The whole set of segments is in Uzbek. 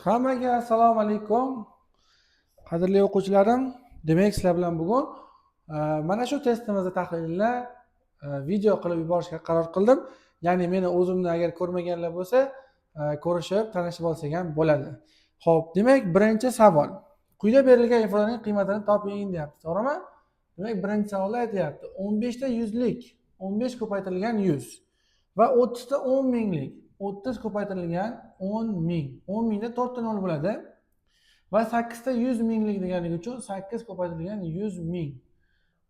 Hammaga assalomu alaykum. Qadrli o'quvchilarim, demak sizlar bilan bugun mana shu testimizni tahlilini video qilib yuborishga qaror qildim. Ya'ni meni o'zimni agar ko'rmaganlar bo'lsa, ko'rishib, tanishib olsak ham bo'ladi. Xo'p, demak, birinchi savol. Quyida berilgan ifodaning qiymatini toping deyapti, to'g'rimi? Demak, birinchi savolda aytyapti: 15 ta yuzlik, 15 ko'paytirilgan 100 va 30 ta 10 minglik, 30 ko'paytirilgan 10 ming. 10 mingda 4 ta 0 bo'ladi. Va 8 ta 100 minglik deganligi uchun 8 ko'paytirilgan 100 ming.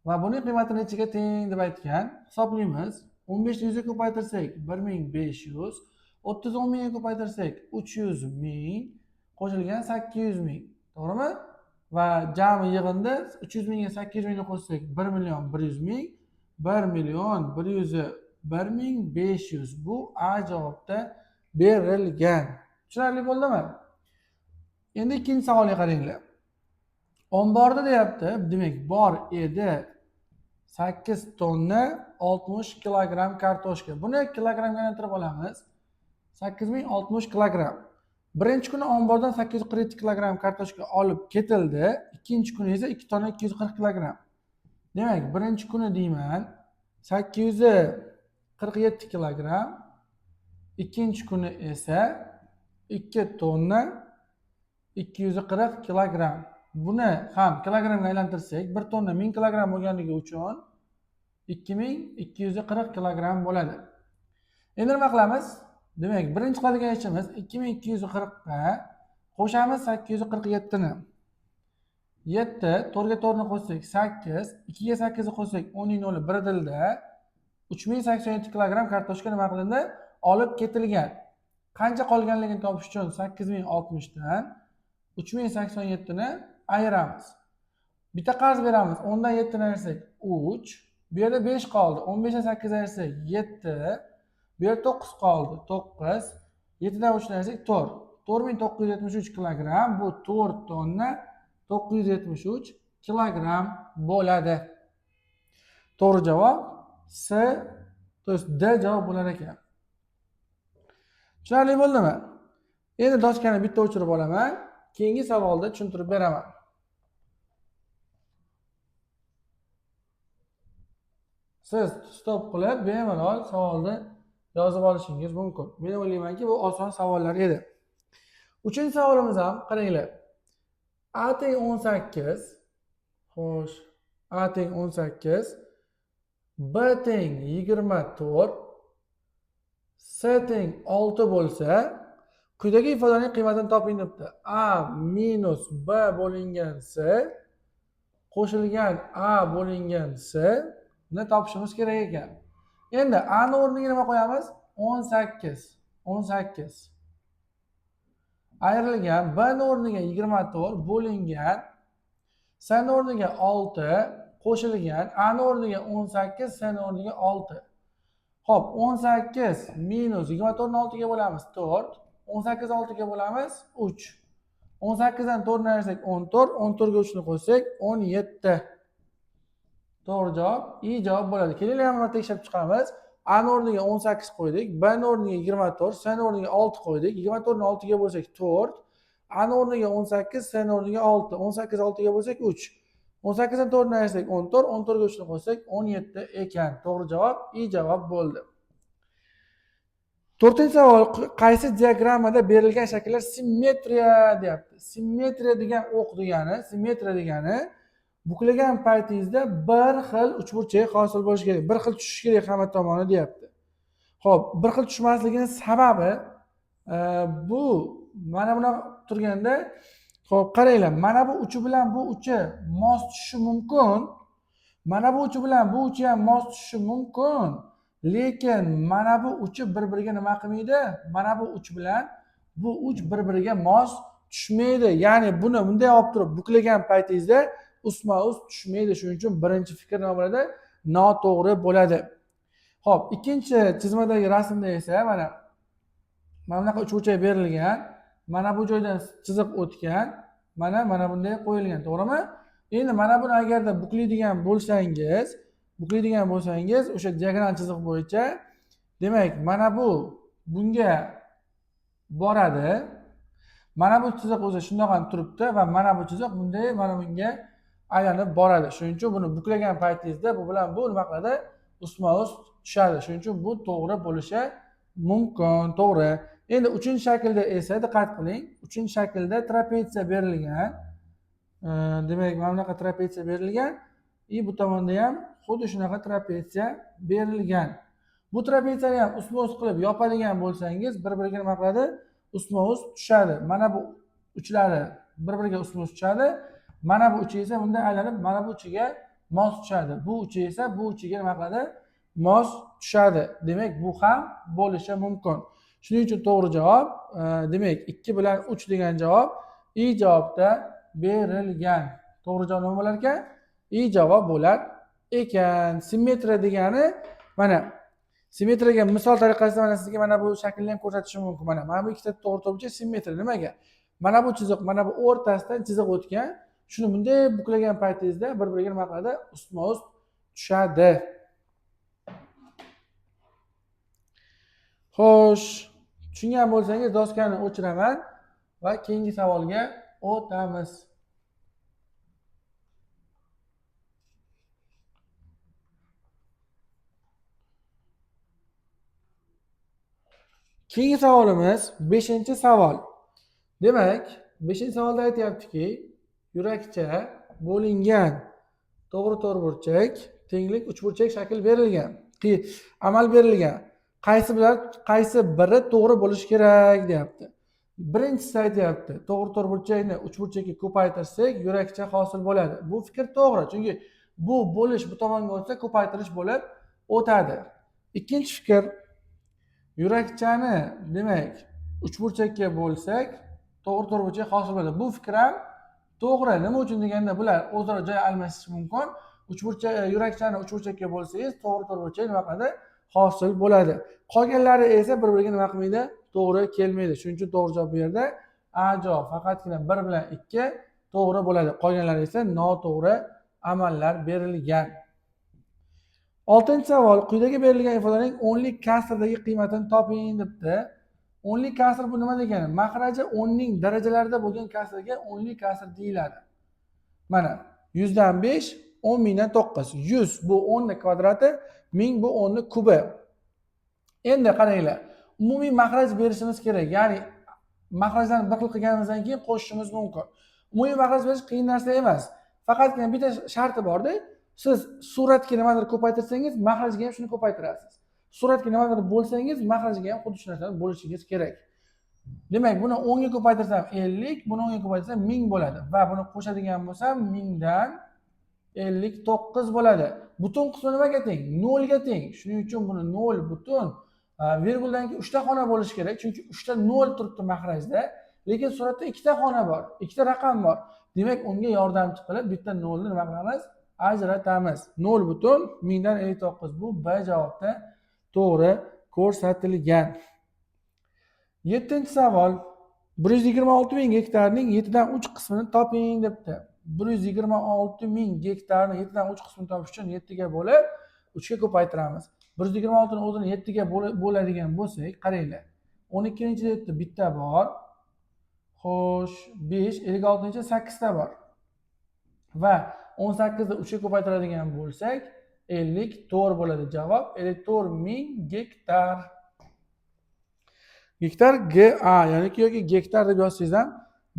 Va buning qiymati nechaga teng deb aytgan. Hisoblaymiz. 15 ni 100 ga ko'paytirsak 1500, 30 10 mingga ko'paytirsak 300 ming qo'shilgan 800 ming. To'g'rimi? Va jami yig'indi 300 mingga 800 mingni qo'shsak 1 million 100 ming, 1 million 101 ming 500. Bu A javobda berilgan. Tushunarli bo'ldimi? Endi ikkinchi savolga qaranglar. Omborda deyapti, demak bor edi 8 tonna 60 kilogramm kartoshka. Buni kilogrammga aylantirib olamiz. 8060 kilogramm. Birinchi kuni ombordan 847 kilogramm kartoshka olib ketildi. Ikkinchi kuni esa 2 tonna 240 kilogramm. Demak, birinchi kuni deyman 847 kilogramm. Ikkinchi kuni esa 2 tonna 240 kilogramm. Buni ham kilogrammga aylantirsak, 1 tonna 1000 kilogramm bo'lganligi uchun 2240 kilogramm bo'ladi. Endi nima qilamiz? Demak, birinchi qiladigan ishimiz 2240 ga qo'shamiz 847 ni. 7, 4 ga 4 ni qo'shsak 8, 2 ga 8 ni qo'shsak 10 ning 0 bir dilda 3087 kilogramm kartoshka nima qilindi? Olib ketilgan. Qancha qolganligini topish uchun 8060 dan 3087 ni ayiramiz. Bitta qarz beramiz. 10 dan 7 ni ayirsak 3, bu yerda 5 qoldi. 15 dan 8 ayirsak 7, bu yerda 9 qoldi. 9, 7 dan 3 ni ayirsak 4. 4973 kilogramm, bu 4 tonna 973 kilogramm bo'ladi. To'g'ri javob S, to есть D javob bo'lar ekan. Tushunarli bo'ldimi? Endi doskani bitta o'chirib olaman. Keyingi savolda tushuntirib beraman. Siz stop qilib bemalol savolni yozib olishingiz mumkin. Men o'ylaymanki, bu oson savollar edi. Uchinchi savolimiz ham qaranglar. A teng 18, xo'sh, A teng 18, B teng 24, C teng 6 bo'lsa, quyidagi ifodaning qiymatini toping debdi. A minus B bo'lingan C qo'shilgan A bo'lingan C ni topishimiz kerak ekan. Endi A ni o'rniga nima qo'yamiz? 18. 18. Ayrilgan B ni o'rniga 24 bo'lingan C ni o'rniga 6 qo'shilgan A ni o'rniga 18, C ni o'rniga 6. Xo'p, 18 minus 24 ni 6 ga bo'lamiz 4. 18 6 ga bo'lamiz 3. 18 dan 4 ni ayirsak 14, 14 ga 3 ni qo'shsak 17. To'g'ri javob I javob bo'ladi. Kelinglar ham bir tekshirib chiqamiz. A ni o'rniga 18 qo'ydik, B ni o'rniga 24, C ni o'rniga 6 qo'ydik. 24 ni 6 ga bo'lsak 4, A ni o'rniga 18, C ni o'rniga 6, 18 6 ga bo'lsak 3. 18 dan 4 ni ayirsak 14, 14 ga 3 ni qo'shsak 17 ekan. To'g'ri javob I javob bo'ldi. To'rtinchi savol, qaysi diagrammada berilgan shakllar simmetriya deyapti. Simmetriya degan o'q degani, simmetriya degani buklagan paytingizda bir xil uchburchak hosil bo'lishi kerak, bir xil tushishi kerak hamma tomoni deyapti. Xo'p, bir xil tushmasligining sababi bu mana bunaqa turganda, xo'p, qaranglar, mana bu uchi bilan bu uchi mos tushishi mumkin. Mana bu uchi bilan bu uchi ham mos tushishi mumkin. Lekin mana bu uchi bir-biriga nima qilmaydi? Mana bu uch bilan bu uch bir-biriga mos tushmaydi. Ya'ni buni bunday olib turib buklagan paytingizda ustma-ust tushmaydi. Shuning uchun birinchi fikr nima bo'ladi? Noto'g'ri bo'ladi. Xo'p, ikkinchi chizmadagi rasmda esa mana bunaqa uchburchak berilgan. Mana bu joydan chiziq o'tgan, mana bunday qo'yilgan, to'g'rimi? Endi mana buni agarda buklaydigan bo'lsangiz, o'sha diagonal chiziq bo'yicha, demak, mana bu bunga boradi. Mana bu chiziq o'zi shundoq ham turibdi va mana bu chiziq bunday mana bunga aylanib boradi. Shuning uchun buni buklagan paytingizda bu bilan bu nima qiladi? Ustma-ust tushadi. Shuning uchun bu to'g'ri bo'lishi mumkin, to'g'ri. Endi uchinchi shaklda esa diqqat qiling. Uchinchi shaklda trapetsiya berilgan. Demak, mana bunaqa trapetsiya berilgan. Bu tomonda ham xuddi shunaqa trapetsiya berilgan. Bu trapetsiyani ham ustma-ust qilib yopadigan bo'lsangiz, bir-biriga nima qiladi? Ustma-ust tushadi. Mana bu uchlari bir-biriga ustma-ust tushadi. Mana bu uchi esa bunday aylanib mana bu uchiga mos tushadi. Bu uchi esa bu uchiga nima qiladi? Mos tushadi. Demak, bu ham bo'lishi mumkin. Shuning uchun to'g'ri javob, demak, 2 bilan 3 degan javob I javobda berilgan. To'g'ri javob nima bo'lar ekan? I javob bo'lar ekan. Simmetriya degani mana simmetriyaga misol tariqasida mana sizga mana bu shaklni ham ko'rsatishim mumkin. Mana bu ikkita to'g'ri to'g'richa simmetriya. Nimaga? Mana bu chiziq, mana bu o'rtasidan chiziq o'tgan. Shuni bunday buklagan paytingizda bir-biriga nima qiladi? Ustma-ust tushadi. Xo'sh, tushungan bo'lsangiz doskani o'chiraman va keyingi savolga o'tamiz. Keyingi savolimiz 5-savol. Demak, 5-savolda aytyaptiki, yurakcha bo'lingan to'g'ri to'rtburchak tenglik uchburchak shakl berilgan, amal berilgan. Qaysi biri to'g'ri bo'lishi kerak deyapti. Birinchisi aytyapti, to'g'ri to'rtburchakni uchburchakka ko'paytirsak, yurakcha hosil bo'ladi. Bu fikr to'g'ri, chunki bu bo'lish bu tomonga o'tsa ko'paytirish bo'lib o'tadi. Ikkinchi fikr, yurakchani demak uchburchakka bo'lsak, to'g'ri to'rtburchak hosil bo'ladi. Bu fikr ham to'g'ri. Nima uchun deganda bular o'zaro joy almashishi mumkin. Uchburchak yurakchani uchburchakka bo'lsangiz, to'g'ri to'rtburchak nima qiladi? Hosil bo'ladi. Qolganlari esa bir-biriga nima qilmaydi? To'g'ri kelmaydi. Shuning uchun to'g'ri javob bu yerda A javob. Faqatgina 1 bilan 2 to'g'ri bo'ladi. Qolganlari esa noto'g'ri amallar berilgan. 6-savol. Quyidagi berilgan ifodaning o'nlik kasrdagi qiymatini toping debdi. O'nlik kasr bu nima degani? Mahraji o'nning darajalarida bo'lgan kasrga o'nlik kasr deyiladi. Mana 100 dan 5, 10 mingdan 9. 100 bu 10 ning kvadrati, 1000 bu 10 ning kubi. Endi qaranglar, umumiy mahraj berishimiz kerak. Ya'ni mahrajlarni bir xil qilganimizdan keyin qo'shishimiz mumkin. Umumiy mahraj berish qiyin narsa emas. Faqatgina bitta sharti borda, siz suratga nimadir ko'paytirsangiz, mahrajga ham shuni ko'paytirasiz. Suratga nimadir bo'lsangiz, mahrajga ham xuddi shu narsani bo'lishingiz kerak. Demak, buni 10 ga ko'paytirsam 50, buni 10 ga ko'paytirsam 1000 bo'ladi va buni qo'shadigan bo'lsam 1000 dan 59 bo'ladi. Butun qismi nimaga teng? 0 ga teng. Shuning uchun buni 0 butun virguldan keyin 3 ta xona bo'lishi kerak, chunki 3 ta 0 turibdi mahrajda, lekin suratda 2 ta xona bor, 2 ta raqam bor. Demak, unga yordamchi qilib bitta 0 ni nima qilamiz? Ajratamiz. 0 butun 1000 dan 59 bu B javobda to'g'ri ko'rsatilgan. 7-savol. 126 ming gektarning 7 dan 3 qismini toping debdi. 126 ming gektarni 7 dan 3 qismini topish uchun 7 ga bo'lib 3 ga ko'paytiramiz. 126 ni o'zini 7 ga bo'ladigan bo'lsak, qaranglar. 12-da yetti bitta bor. Xo'sh, 5, 56-da 8 ta bor. Va 18 da 3 ga ko'paytiradigan bo'lsak, 54 bo'ladi javob. 54 ming gektar. Gektar GA, ya'ni yoki gektar deb yozsangiz ham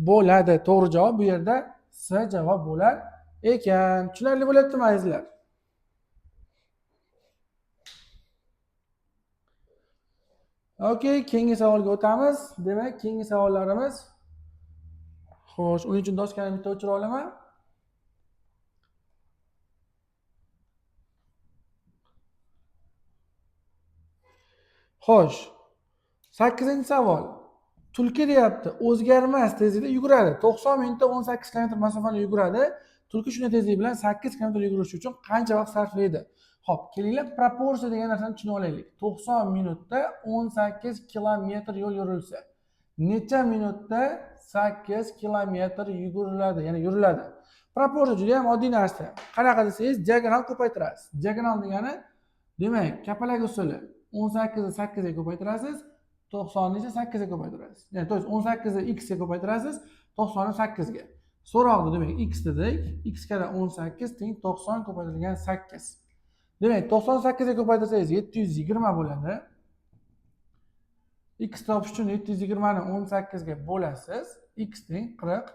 bo'ladi. To'g'ri javob bu yerda S javob bo'lar ekan. Tushunarli bo'lyaptimi azizlar? Okey, keyingi savolga o'tamiz. Demak, keyingi savollarimiz. Xo'sh, uning uchun doskani bitta o'chira olaman. Xo'sh, 8-savol. Tulki deyapti, o'zgarmas tezlikda yuguradi. 90 minutda 18 km masofani yuguradi. Tulki shunday tezlik bilan 8 km yugurish uchun qancha vaqt sarflaydi? Xo'p, kelinglar proporsiya degan narsani tushunib olaylik. 90 minutda 18 kilometr yo'l yurilsa, necha minutda 8 kilometr yuguriladi, ya'ni yuriladi? Proporsiya juda ham oddiy narsa. Qanaqa desangiz, diagonal ko'paytirasiz. Diagonal degani, demak, kapalak usuli. 18 ni 8 ga ko'paytirasiz, 90ni esa 8 ga ko'paytirasiz. Ya'ni, то есть 18 ni x ga ko'paytirasiz, 90ni 8 ga. So'roqda demak x dedik. X karra 18 teng 90 ko'paytirilgan 8. Demak, 98 ga ko'paytirsangiz 720 bo'ladi. X topish uchun 720 ni 18 ga bo'lasiz. X teng 40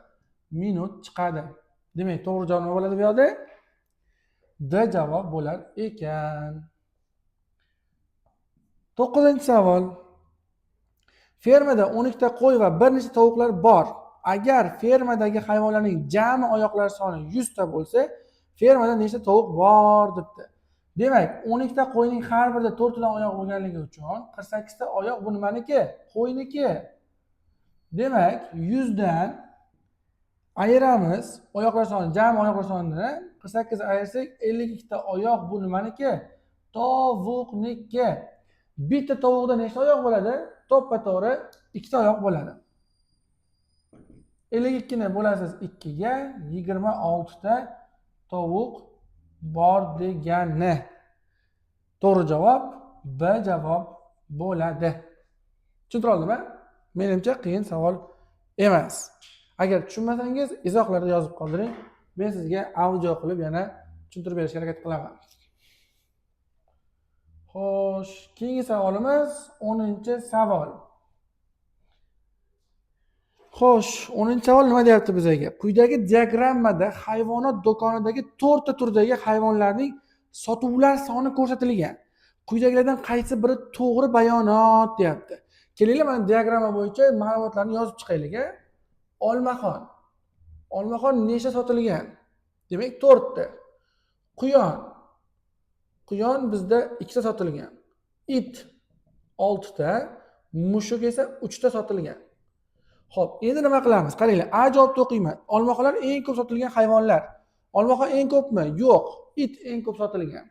minut chiqadi. Demak, to'g'ri javob nima bo'ladi bu yoqda? D javob bo'lar ekan. To'qqizinchi savol. Fermada 12 ta qo'y va bir nechta tovuqlar bor. Agar fermadagi hayvonlarning jami oyoqlar soni 100 ta bo'lsa, fermada nechta tovuq bor, debdi. Demak, 12 ta qo'yning har birida to'rttadan oyoq bo'lganligi uchun 48 ta oyoq bu nimaniki? Qo'yniki. Demak, 100 dan ayiramiz oyoqlar soni, jami oyoqlar sonini 48 ayirsak, 52 ta oyoq bu nimaniki? Tovuqniki. Bitta tovuqda nechta oyoq bo'ladi? To'ppa to'g'ri ikkita oyoq bo'ladi. 52 ni bo'lasiz ikkiga, 26 ta tovuq bor degani. To'g'ri javob B javob bo'ladi. Tushuntira oldimmi? Menimcha, qiyin savol emas. Agar tushunmasangiz, izohlarda yozib qoldiring, men sizga audio qilib yana tushuntirib berishga harakat qilaman. Xo'sh, keyingi savolimiz 10-savol. Xo'sh, 10-savol nima deyapti bizga? Quyidagi diagrammada hayvonot do'konidagi to'rtta turdagi hayvonlarning sotuvlar soni ko'rsatilgan. Quyidagilardan qaysi biri to'g'ri bayonot, deyapti. Kelinglar, mana diagramma bo'yicha ma'lumotlarni yozib chiqaylik. A Olmaxon. Olmaxon nechta sotilgan? Demak, to'rtta. Quyon. Quyon bizda ikkita sotilgan. It oltita, mushuk esa uchta sotilgan. Ho'p, endi nima qilamiz? Qaranglar, A javobni o'qiyman. Olmaxonlar eng ko'p sotilgan hayvonlar. Olmaxon eng ko'pmi? Yo'q, it eng ko'p sotilgan.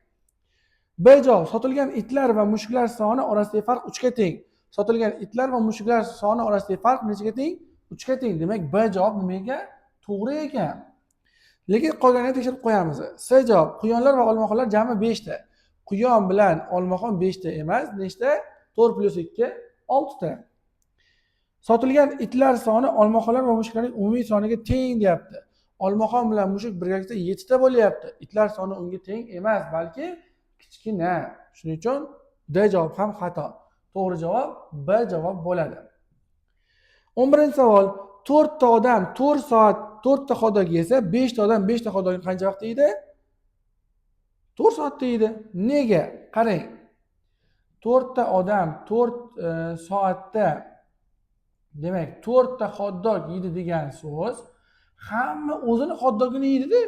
B javob: sotilgan itlar va mushuklar soni orasidagi farq uchga teng. Sotilgan itlar va mushuklar soni orasidagi farq nechaga teng? Uchga teng. Demak, B javob nima ekan? To'g'ri ekan, lekin qolganini tekshirib qo'yamiz. C javob: quyonlar va olmaxonlar jami beshta. Quyon bilan olmaxon beshta emas, nechta? To'rt plyus ikki, oltita. Sotilgan itlar soni olmaxonlar va mushuklarning umumiy soniga teng, deyapti. Olmaxon bilan mushuk birgalikda yettita bo'lyapti. Itlar soni unga teng emas, balki kichkina. Shuning uchun D javob ham xato. To'g'ri javob B javob bo'ladi. 11-savol. To'rtta odam 4 soat to'rtta xot-dog yesa, beshta odam beshta xot-dogni qancha vaqtda yeydi? 4 soatda yeydi. Nega? Qarang, to'rtta odam 4 soatda, demak, to'rtta xot-dog yeydi degan so'z, hamma o'zini xot-dogini yeydida.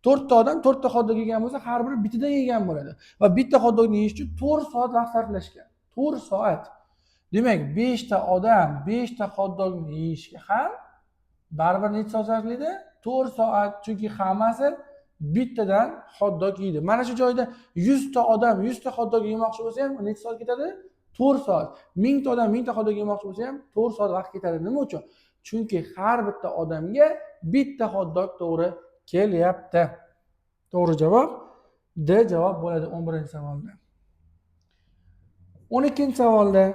To'rtta odam to'rtta xot-dog yegan bo'lsa, har biri bittadan yegan bo'ladi va bitta xot-dogni yeyish uchun 4 soat vaqt sarflashgan, 4 soat. Demak, beshta odam beshta xot-dogni yeyishga ham baribir necha soat sarflaydi? 4 soat, chunki hammasi bittadan xot-dog yeydi. Mana shu joyda 100 ta odam 100 ta xot-dog yemoqchi bo'lsa ham necha soat ketadi? 4 soat. 1000 ta odam 1000 ta xot-dog yemoqchi bo'lsa ham 4 soat vaqt ketadi. Nima uchun? Chunki har bitta odamga bitta xot-dog to'g'ri kelyapti. To'g'ri javob D javob bo'ladi 11-savolda. 12-savolda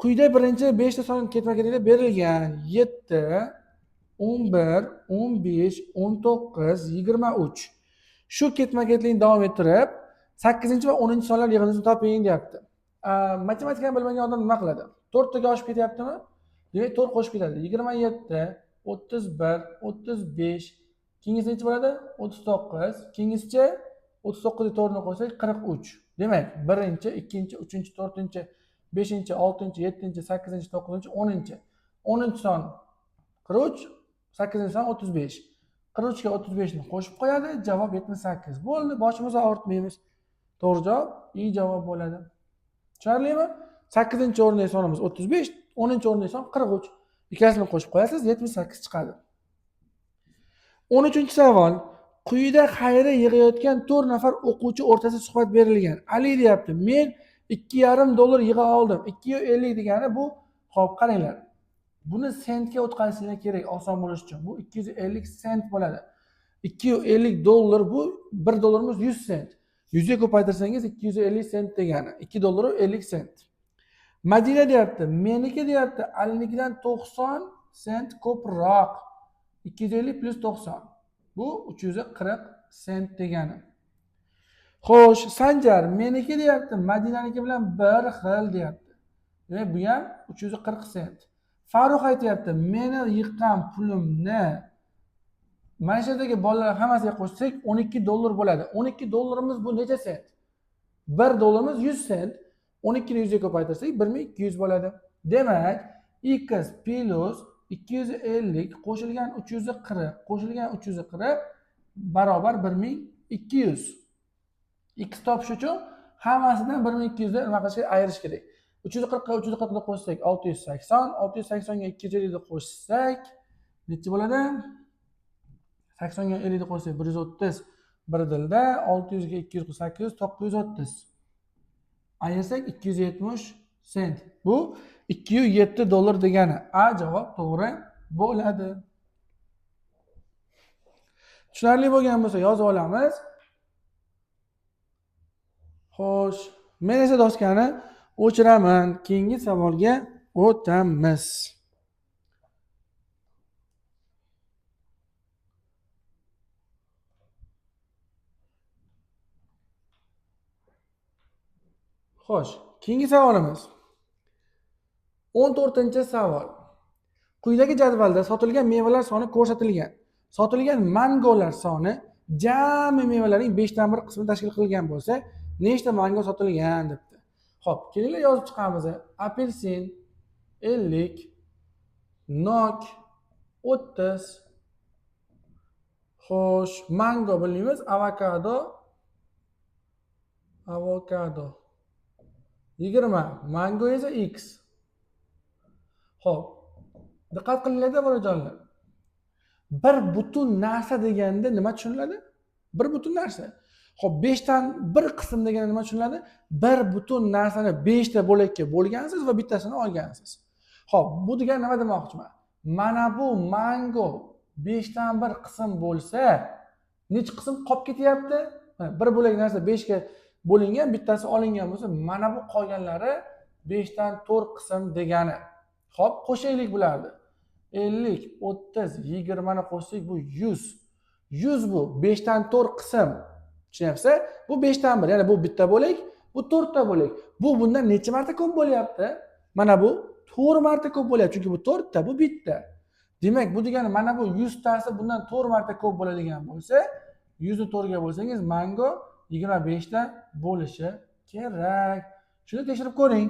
quyida birinchi beshta son ketma ketlikda berilgan: 7, 11, 15, 19, 23. Shu ketma ketlikni davom ettirib, sakkizinchi va 10-sonlar yig'indisini toping, deyapti. Matematikani bilmagan odam nima qiladi? To'rttaga oshib ketyaptimi? Demak, to'rt qo'shib ketadi: 27, 31, 35. Keyingisi necha bo'ladi? 39. Keyingisichi? 39ga to'rtni qo'shsak, 43. Demak, birinchi, ikkinchi, uchinchi, to'rtinchi, beshinchi, oltinchi, yettinchi, sakkizinchi, to'qqizinchi, 10-. 10-son 43, sakkizinchi son 35. 43ga 35ni qo'shib qo'yadi, javob 78. Bo'ldi, boshimizni og'ritmaymiz. To'g'ri javob E javob bo'ladi. Tushunarlimi? Sakkizinchi o'rindagi sonimiz 35, 10-o'rindagi son 43. Ikkalasini qo'shib qo'yasiz, 78 chiqadi. 13-savol. Quyida xayriya yig'ayotgan to'rt nafar o'quvchi o'rtasida suhbat berilgan. Ali deyapti: "Men 2,5 dollar yig'a oldim." 2,50 degani bu. Ho'p, qaranglar, buni sentga o'tkazishinglar kerak oson bo'lishi uchun. Bu 250 sent bo'ladi. 2,50 dollar, bu 1 dollarimiz 100 sent. 100ga ko'paytirsangiz, 250 sent degani, 2 dollaru 50 sent. Madina deyapti, meniki deyapti, Alinikidan 90 sent ko'proq. 250 plyus 90. Bu 340 sent degani. Xo'sh, Sanjar meniki deyapti, Madinaniki bilan bir xil deyapti. Demak, bu ham 340 sent. Farruh aytyapti, meni yiqqan pulimni mana shu yerdagi bolalar hammasiga qo'shsak 12 dollar bo'ladi. 12 dollarimiz bu necha sent? 1 dollarimiz 100 sent. 12 ni 100 ga ko'paytirsak 1200 bo'ladi. Demak, x plyus 250 qo'shilgan 340 qo'shilgan 340 barobar 1200. X topish uchun hammasidan 1200 ni nima qilish kerak? Ayirish kerak. 340 ga 340 ni qo'shsak 680, 680 ga 250 ni qo'shsak necha bo'ladi? 80 ga 50 ni qo'shsak 130 bir dilda, 600 ga 248 930. Ayirsak 270 sent. Bu 207 dollar degani. A javob to'g'ri bo'ladi. Tushunarli bo'lgan bo'lsa yozib olamiz. Xo'sh, men esa doskani o'chiraman. Keyingi savolga o'tamiz. Xo'sh, keyingi savolimiz. 14-savol. Quyidagi jadvalda sotilgan mevalar soni ko'rsatilgan. Sotilgan mangolar soni jami mevalarning 5dan 1 qismini tashkil qilgan bo'lsa, nechta mango sotilgan debdi. Xo'p, kelinglar yozib chiqamiz. Apelsin 50, nok 30. Xo'sh, mango bilmaymiz, avokado 20, mango esa x. Xo'p, diqqat qilinglar bolajonlar. Bir butun narsa deganda nima tushuniladi? Bir butun narsa. Xo'p, 5dan 1 qism deganda nima tushuniladi? Bir butun narsani 5 ta bo'lakka bo'lgansiz va bittasini olgansiz. Xo'p, bu degani nima demoqchiman? Mana bu mango 5dan 1 qism bo'lsa, necha qism qolib ketyapti? Bir bo'lak narsa 5 ga bo'lingan, bittasi olingan bo'lsa, mana bu qolganlari 5dan 4 qism degani. Xo'p, qo'shaylik bularni. 50, 30, 20 ni qo'shsak bu 100. 100 bu 5dan 4 qism. Tushunyapsiz? Bu 5dan 1, ya'ni bu bitta bo'lak, bu 4 ta bo'lak. Bu bundan necha marta ko'p bo'lyapti? Mana bu 4 marta ko'p bo'lyapti, chunki bu 4 ta, bu bitta. Demak, bu degani mana bu 100 tasi bundan 4 marta ko'p bo'ladigan bo'lsa, 100 ni 4 ga bo'lsangiz, mango 25 ta bo'lishi kerak. Shuni tekshirib ko'ring.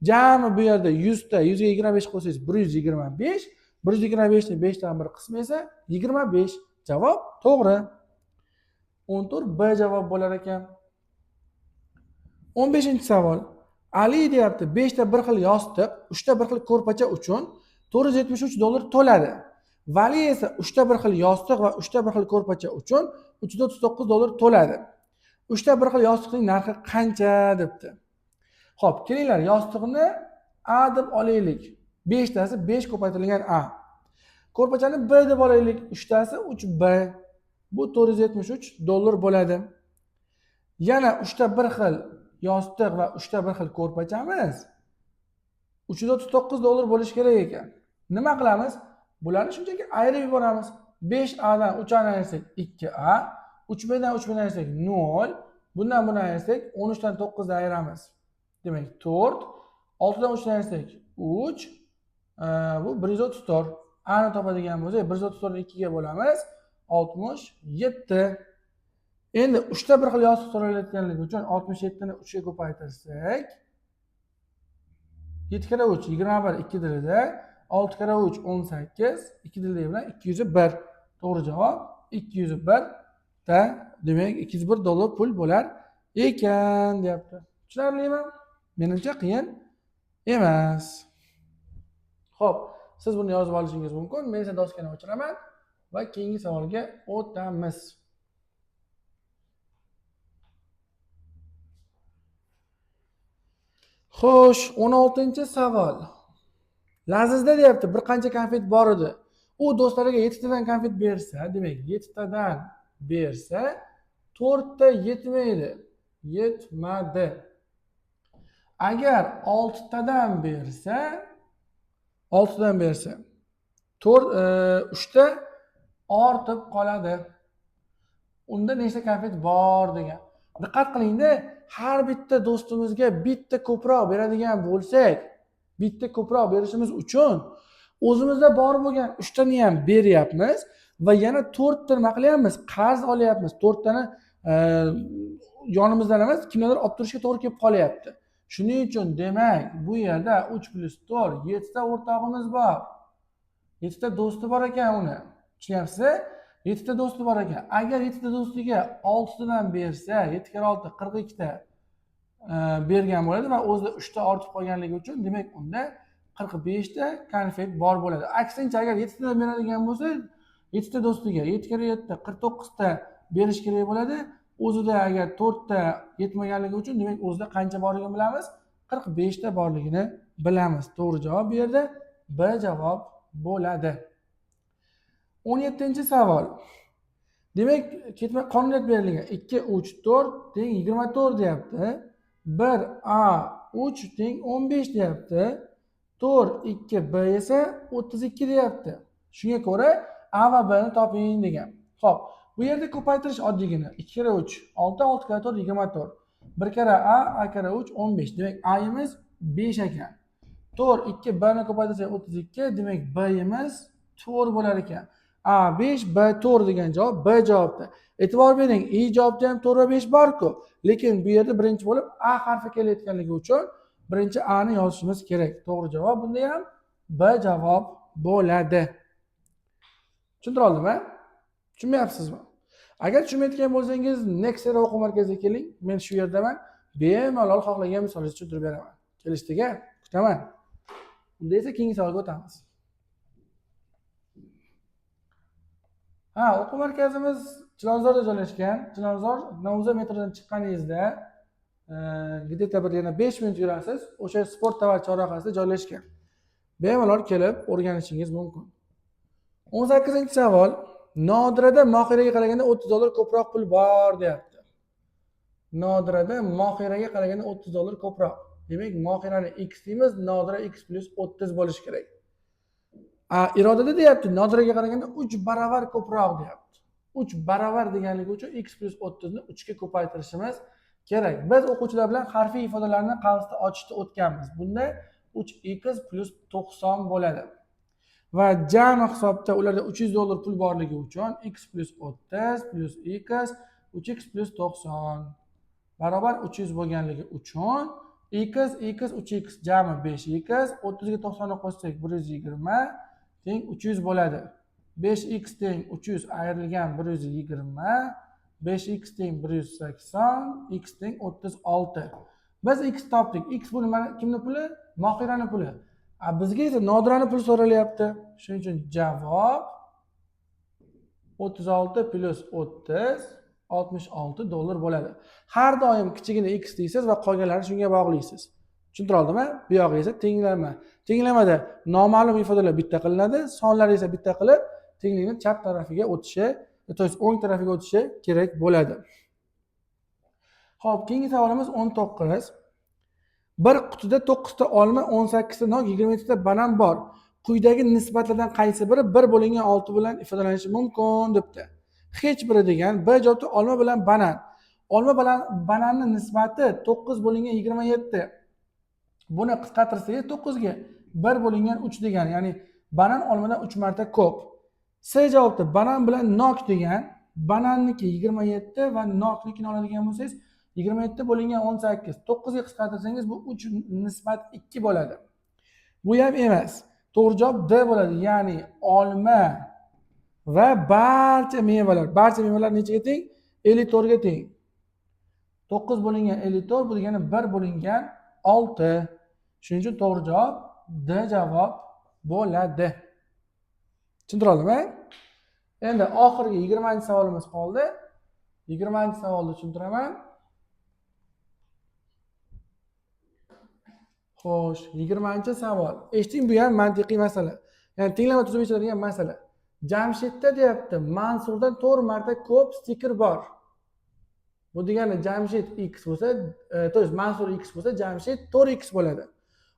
Jami bu yerda 100 ta, 100 ga 25 qo'shsangiz 125, 125 ni 5 dan 1 qismi esa 25. Javob to'g'ri. 14 B javob bo'lar ekan. 15-savol. Ali deyapti, 5 ta bir xil yostiq, 3 ta bir xil ko'rpacha uchun 473 dollar to'ladi. Vali esa 3 ta bir xil yostiq va 3 ta bir xil ko'rpacha uchun 339 dollar to'ladi. 3 ta bir xil yostiqning narxi qancha debdi. Xo'p, kelinglar yostiqni A deb olaylik. 5 tasi 5 ko'paytirilgan A. Ko'rpachani B deb olaylik. 3 tasi 3B. Bu 473 dollar bo'ladi. Yana 3 ta bir xil yostiq va 3 ta bir xil ko'rpachamiz 339 dollar bo'lishi kerak ekan. Nima qilamiz? Bularni shunchaki ayirib yuboramiz. 5A dan 3A ni ayirsak 2A, 3B dan 3B ni ayirsak 0, bundan buni ayirsak 13 dan 9 ni ayiramiz. Demak 4, 6 dan 3 ni ayirsak 3, bu 134. A ni topadigan bo'lsak 134 ni 2 ga bo'lamiz, 67. Endi 3 ta bir xil yostiq so'ralayotganligi uchun 67 ni 3 ga ko'paytirsak 7 kara 3 21 2 dilida, 6 kara 3 18 2 dilida bilan 201. To'g'ri javob 201 ta, demak 201 dollar pul bo'lar ekan deyapti. Tushunarlimi? Menimcha qiyin emas. Xo'p, siz buni yozib olishingiz mumkin. Men esa doskani o'chiraman va keyingi savolga o'tamiz. Xo'sh, 16-savol. Lazizda deyapti, bir qancha konfet bor edi. U do'stlariga 7 tadan konfet bersa, demak 7 tadan bersa, 4 ta yetmaydi. Yetmadi. Agar 6 tadan bersa, 6 tadan bersa 4 3 ta ortib qoladi. Unda nechta konfet bor degan. Diqqat qilingda, har bitta do'stimizga bitta ko'proq beradigan bo'lsak, bitta ko'proq berishimiz uchun o'zimizda bor bo'lgan 3 tani ham beryapmiz va yana 4 ta nima qilyapmiz? Qarz olyapmiz. 4 tani yonimizdan emas, kimlardir olib turishga to'g'ri kelib qolyapti. Shuning uchun demak, bu yerda 3 + 4 7 ta o'rtog'imiz bor. 7 ta do'sti bor ekan uni. Tushunyapsiz? 7 ta do'sti bor ekan. Agar 7 ta do'stiga 6 tadan bersa, 7 kere 6 42 ta bergan bo'ladi va o'zida 3 ta ortib qolganligi uchun demak unda 45 ta konfet bor bo'ladi. Aksincha agar 7 tadan beradigan bo'lsa, 7 ta do'stiga 7 kere 7 49 ta berish kerak bo'ladi. O'zida agar 4 ta yetmaganligi uchun demak o'zida qancha borligini bilamiz? 45 ta borligini bilamiz. To'g'ri javob bu yerda B javob bo'ladi. 17-savol. Demak, ketma qonuniyat berilgan. 2 3 4 teng 24 deyapti. 1 A 3 teng 15 deyapti. 4 2 B esa 32 deyapti. Shunga ko'ra A va B ni toping degan. Xo'p, bu yerda ko'paytirish oddiygina. 2 kere 3 6, 6 kere 4 24. 1 kere A, A kere 3 15. Demak, A'miz 5 ekan. 4 2 B ni ko'paytirsak 32, demak B'imiz 4 bo'lar ekan. A 5, B 4 degan javob B javobda. E'tibor bering, I javobda ham 4 va 5 bor-ku. Lekin bu yerda birinchi bo'lib A harfi kelayotganligi uchun birinchi A ni yozishimiz kerak. To'g'ri javob bunda ham B javob bo'ladi. Tushuntira oldimmi? Tushunmayapsizmi? Agar tushunmayotgan bo'lsangiz, Nexera o'quv markaziga keling. Men shu yerdaman. Bemalol xohlagan misolingizni tushuntirib beraman. Kelishdik-a? Kutaman. Unda esa keyingi savolga o'tamiz. Ha, o'quv markazimiz Chilonzorda joylashgan. Chilonzor Novza metrodan chiqqaningizda, gideta bir yana 5 minut yurasiz, o'sha sport tovar chorrahasida joylashgan. Bemalol kelib o'rganishingiz mumkin. 18-savol. Nodirada Mohiraga qaraganda $30 ko'proq pul bor deyapti. Nodirada Mohiraga qaraganda $30 ko'proq. Demak, Mohirani x deymiz, Nodira x plus 30 bo'lishi kerak. Irodada deyapti, Nodiraga qaraganda 3 barobar ko'proq deyapti. 3 barobar deganligi uchun x plus 30 ni 3 ga ko'paytirishimiz kerak. Biz o'quvchilar bilan harfiy ifodalarni qavsda ochishda o'tganmiz. Bunda 3x plus 90 bo'ladi. Va jami hisobda ularda $300 pul borligi uchun x plus 30 plus x 3x plus 90 barobar 300 bo'lganligi uchun x x 3x jami 5x 30 ga 90 ni qo'shsak 120 teng 300 bo'ladi. 5x teng 300 ayrilgan 120, 5x teng 180, x teng 36. Biz x topdik. X bu nima, kimning puli? Mohiraning puli. Bizga esa Nodirani puli so'ralyapti. Shuning uchun javob 36 plus 30 $66 bo'ladi. Har doim kichigini x deysiz va qolganlarini shunga bog'laysiz. Tushuntira oldimmi? Bu yog'i esa tenglama. Tenglamada noma'lum ifodalar bitta qilinadi, sonlar esa bitta qilib tenglikni chap tarafiga o'tishi, to есть o'ng tarafiga o'tishi kerak bo'ladi. Xo'p, keyingi savolimiz 19. Bir qutida 9 ta olma, 18 ta nok, 27 ta banan bor. Quyidagi nisbatlardan qaysi biri 1 bo'lingan 6 bilan ifodalanishi mumkin debdi. Hech biri degan. B javobda olma bilan banan. Olma bilan bananning nisbati 9 bo'lingan 27. Buni qisqartirsangiz 9 ga 1 bo'lingan 3 degan, ya'ni banan olmadan 3 marta ko'p. C javobda banan bilan nok degan. Bananniki 27 va noknikini oladigan bo'lsangiz 27 bo'lingan 18. 9 ga qisqartirsangiz bu 3 nisbat 2 bo'ladi. Bu ham emas. To'g'ri javob D bo'ladi. Ya'ni olma va barcha mevalar, barcha mevalar nechaga teng? 54 ga teng. 9 bo'lingan 54 bu degani 1 bo'lingan 6. Shuning uchun to'g'ri javob D javob bo'ladi. Tushuntira oldimmi? Endi oxirgi 20-savolimiz qoldi. 20-savolni tushuntiraman. Xo'sh, 20-savol. Eshiting, bu ham mantiqiy masala. Ya'ni tenglama tuzib yechiladigan masala. Jamshidda deyapti, Mansurdan 4 marta ko'p stiker bor. Bu degani Jamshid x bo'lsa, то есть Mansur x bo'lsa, Jamshid 4x bo'ladi.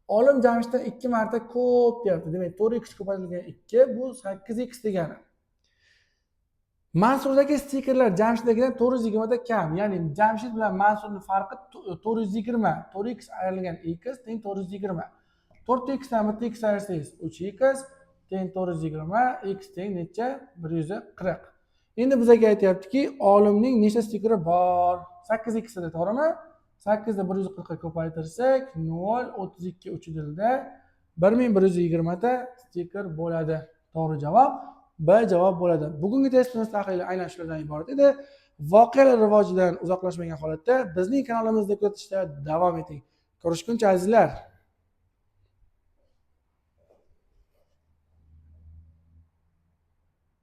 Olim Jamshiddan 2 marta ko'p deyapti. Demak, 4x ko'paytirilgan 2, bu 8x degani. Mansurdagi stikerlar Jamshiddagidan 420 ta kam. Ya'ni Jamshid bilan Mansurning farqi 420. 4x ayrilgan x teng 420. 4x dan 1 x ayirsangiz, 3x teng 420, x teng necha? 140. Endi bizga aytyaptiki, olimning nechta stikeri bor? 8x edi, to'g'rimi? 8 ni 140 ga ko'paytirsak, 0 32 3 dilda 1120 ta stiker bo'ladi. To'g'ri javob B javob bo'ladi. Bugungi testimiz tahlili aynan shulardan iborat edi. Voqealar rivojidan uzoqlashmagan holatda bizning kanalimizda kuzatishda davom eting. Ko'rishguncha, azizlar.